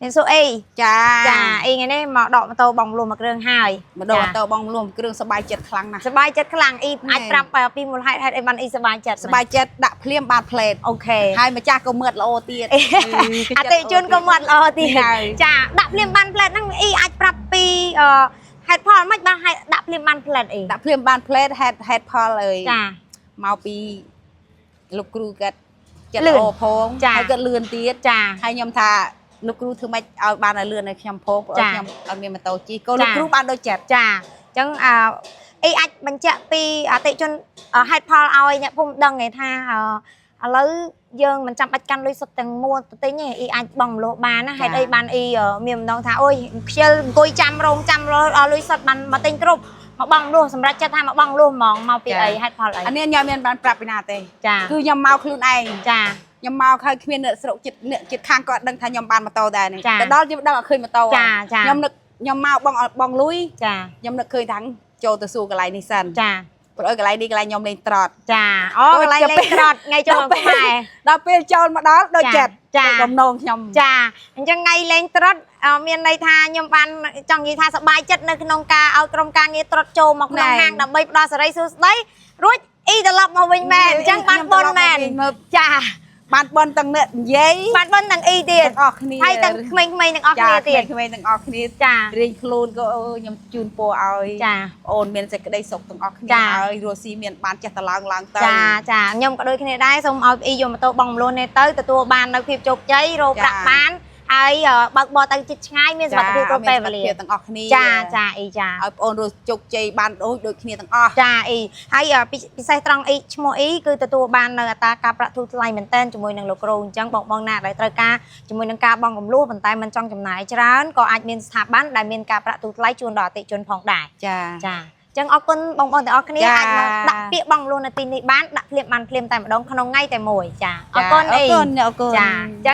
មានសួរអី ចា ចាអីថ្ងៃនេះមកដកម៉ូតូបងលួមួយគ្រឿងហើយ មកដកម៉ូតូបងលួគ្រឿងសบายចិត្តខ្លាំងណាស់ សบายចិត្តខ្លាំងអ៊ី ណែ អាចប្រាប់ពីមូលហេតុហេតុអីបានអ៊ីសบายចិត្ត សบายចិត្តដាក់ភ្លាមបានផ្លេត OK ហើយម្ចាស់ក៏មើលល្អទៀត អតិជនក៏មាត់ល្អទៀត ហើយ ចាដាក់ភ្លាមបានផ្លែតហ្នឹងអ៊ីអាចប្រាប់ពីអឺហេតុផលមិនបានហេតុដាក់ភ្លាមបានផ្លែតអី ដាក់ភ្លាមបានផ្លេតហេតុហេតុផលអើយ ចា មកពីលោកគ្រូគាត់ចិត្ត លឿន ល្អផង ចា ហើយគាត់លឿនទៀត ចា ហើយខ្ញុំថាលោកគ្រូធ្វើម៉េចឲ្យបានឲ្យលឿនឲ្យខ្ញុំផងព្រោះ ចា ខ្ញុំអត់មានម៉ូតូជិះក៏ ចា លោកគ្រូបានដូចចិត្ត ចាអញ្ចឹងអឺអ៊ីអាចបញ្ជាក់ពីអតិជនហេតុផលឲ្យអ្នកភូមិដឹងឯថាអឺឥឡូវយើងមិនចាំបាច់កាន់លុយសុទ្ធទាំងមូលទៅទិញទេអ៊ីអាចបង់រំលោះបានណាហេតុអីបានអ៊ីមានម្ដងថាអូយខ្ជិលអង្គុយចាំរោងចាំរលុយសុទ្ធបានមកទិញគ្រប់មកបង់រំលោះសម្រាប់ចិត្តថាមកបង់រំលោះហ្មងមកពីអីហេតុផលអី អានេះខ្ញុំមានបានប្រាប់ពីណាទេ ចា គឺខ្ញុំមកខ្លួនឯង ចា ខ្ញុំមកហើយគ្មានអ្នកស្រុកចិត្តអ្នកចិត្តខាងគាត់ដឹងថាខ្ញុំបានម៉ូតូដែរនេះ ចា ទៅដល់ខ្ញុំដឹងអត់ឃើញម៉ូតូ ចាចា ខ្ញុំនឹកខ្ញុំមកបងអត់បងលុយ ចា ខ្ញុំនឹកឃើញថាចូលទៅសួរកន្លែងនេះសិន ចា ព្រោះឲ្យកន្លែងនេះកន្លែងខ្ញុំលេងត្រត់ ចាអូកន្លែងលេងត្រត់ថ្ងៃចូលមកខ្មែរ ដល់ពេលចូលមកដល់ដូចចិត្ត ចា ដូចបំណងខ្ញុំ ចាអញ្ចឹងថ្ងៃលេងត្រុតមានន័យថាខ្ញុំបានចង់និយាយថាសប្បាយចិត្តនៅក្នុងការឲ្យក្រុមការងារត្រុតចូលមកក្នុង ណែ ហាងដើម្បីផ្ដល់សេរីសួស្តីរួចអ៊ីត្រឡប់មកវិញមែនអញ្ចឹងបានបុណ្យមែន មើល ចា បានបុណ្យទាំងអ្នកនិយាយ បានបុណ្យទាំងអ៊ីទៀត ទាំងអស់គ្នា ហើយទាំងក្មេងៗទាំងអស់គ្នាទៀត ក្មេងៗទាំងអស់គ្នា ចា រៀងខ្លួនក៏អើយខ្ញុំជូនពរឲ្យ ចា អូនមានសេចក្តីសុខទាំងអស់គ្នា ចា ហើយរស់ស៊ីមានបានចេះតឡើងឡើងទៅ ចាចាខ្ញុំក៏ដូចគ្នាដែរសូមឲ្យអ៊ីយកម៉ូតូបងមលួននេះទៅទទួលបាននៅភាពជោគជ័យរកប្រាក់បានហើយបើកបរទៅជិតឆ្ងាយមានសុវត្ថិភាពគ្រប់ពេលវេលា មានសុខភាពទាំងអស់គ្នា ចាចាអ៊ីចា ឲ្យបងអូនរស់ជោគជ័យបានដូចដូចគ្នាទាំងអស់ ចាអ៊ីហើយពិសេសត្រង់អ៊ីឈ្មោះអ៊ីគឺទទួលបាននៅអត្រាការប្រាក់ធូរថ្លៃមែនតើជាមួយនឹងលោកគ្រូអញ្ចឹងបងបងណាដែលត្រូវការជាមួយនឹងការបង់កម្លោះប៉ុន្តែមិនចង់ចំណាយច្រើនក៏អាចមានស្ថាប័នដែលមានការប្រាក់ធូរថ្លៃជូនដល់អតិថិជនផងដែរ ចា ចាអញ្ចឹងអរគុណបងប្អូនទាំងអស់គ្នា ចា អាចមកដាក់ពាក្យបង់កម្លោះនៅទីនេះបានដាក់ភ្លាមបានភ្លាមតែម្ដងក្នុងថ្ងៃតែមួយចាអរគុណ អរ អ៊ី គុណអរគុណ ចា